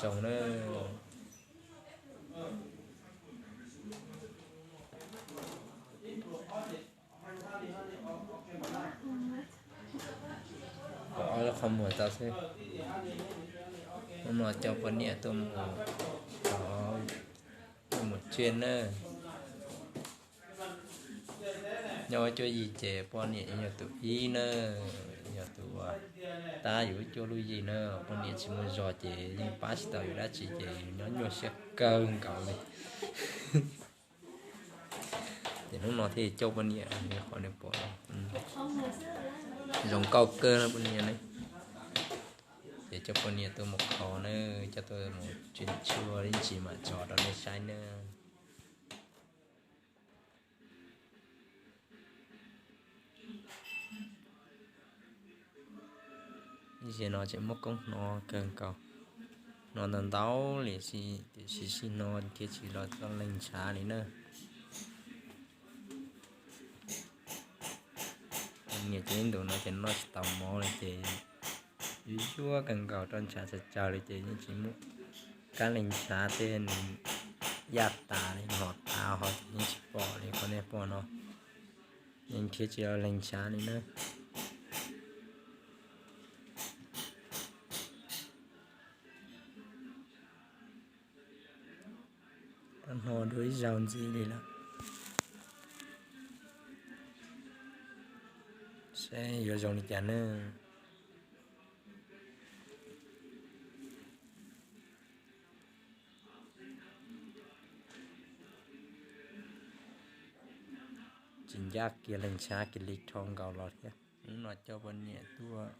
Zoo na. Ob lub qhov muag tau xwb. Hnub no coj poj niam tuaj mus, tuaj mus tsiaj na. Nyob cuab yig ces poj niam yog tus ib na, yog tus tab yus cuab lub yig na. Poj niam tsis muaj zog ces yeej pab tsis tau yus dab tsi ces nyob nyuaj siab kawg nkaus li. Ces hnub no thiaj coj poj niam li qhov nej pom, zoo nkauj kawg na poj niam ne. Ces coj poj niam tuaj mus kho na, coj tuaj mus tsis tshuaj ib ntsis mam tso rau nej saib na. Ib zaug no tseem muaj koob hno kawg nkaus, hno ntau ntau li xwb tiam sis sij hawm no thiaj tsis los txog leeg ntshav li na. Niam ces ib ntus no ces noj tsis tau mov li ces yuav yuav kawg nkaus, roj ntshav tsawg tsawg li ces yeej tsis muaj kab leeg ntshav tej, nws yaj tas li, hno tas ho ces yeej tsis pom li qhov nej pom no, yeej thiaj tsis los leeg ntshav li na. Hno dua ib zaug ntxiv li lawm, seb yuav zoo li cas na. Tsis ncaj kiag leeg ntshav kiag li, rho nkaus los thiab. Hnub no coj poj niam tuaj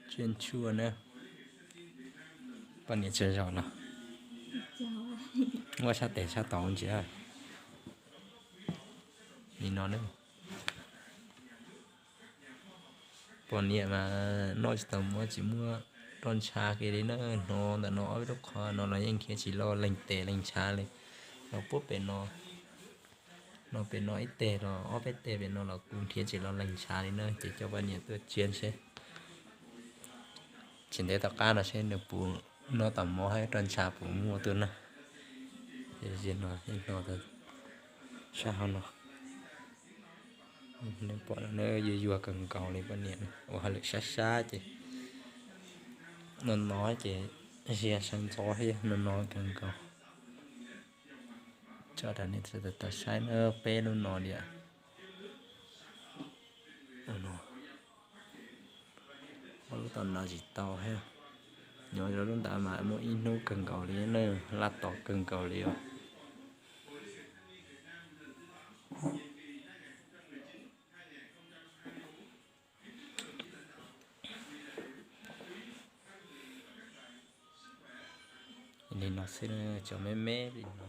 tsiaj ntshuaj na. Poj niam tsaug zog los muab sab tes sab tod ntsia li no na. Poj niam mas noj tsis tau mov, tsis muaj roj ntshav kiag li na. Hno ntawm no ob peb lub qhov no los yeej khiav tsis los leeg tes leeg ntshav li. Los puag pem no, no pem no ib teg los ob peb teg pem no los kuj khiav tsis los leeg ntshav li na. Ces coj poj niam tuaj tsiaj seb, tsis ntev tom qab no seb nws puas noj tau mov thiab roj ntshav puas muaj tuaj na. Ces no, no sab hauv no, nej pom no yuag yuag kawg nkaus li poj niam, ua hauj lwm sab sab ces no no ces ziag sawv ntxov thiab, no no kawg nkaus. Tso rau nej tau saib na, peb lub no tias, ob lub tom no tsis tau thiab. Nyob rau lub ntawd mas muaj ib hnub kawg nkaus li na, laj tom kawg nkaus li os. Li no xwb, tso me me li no.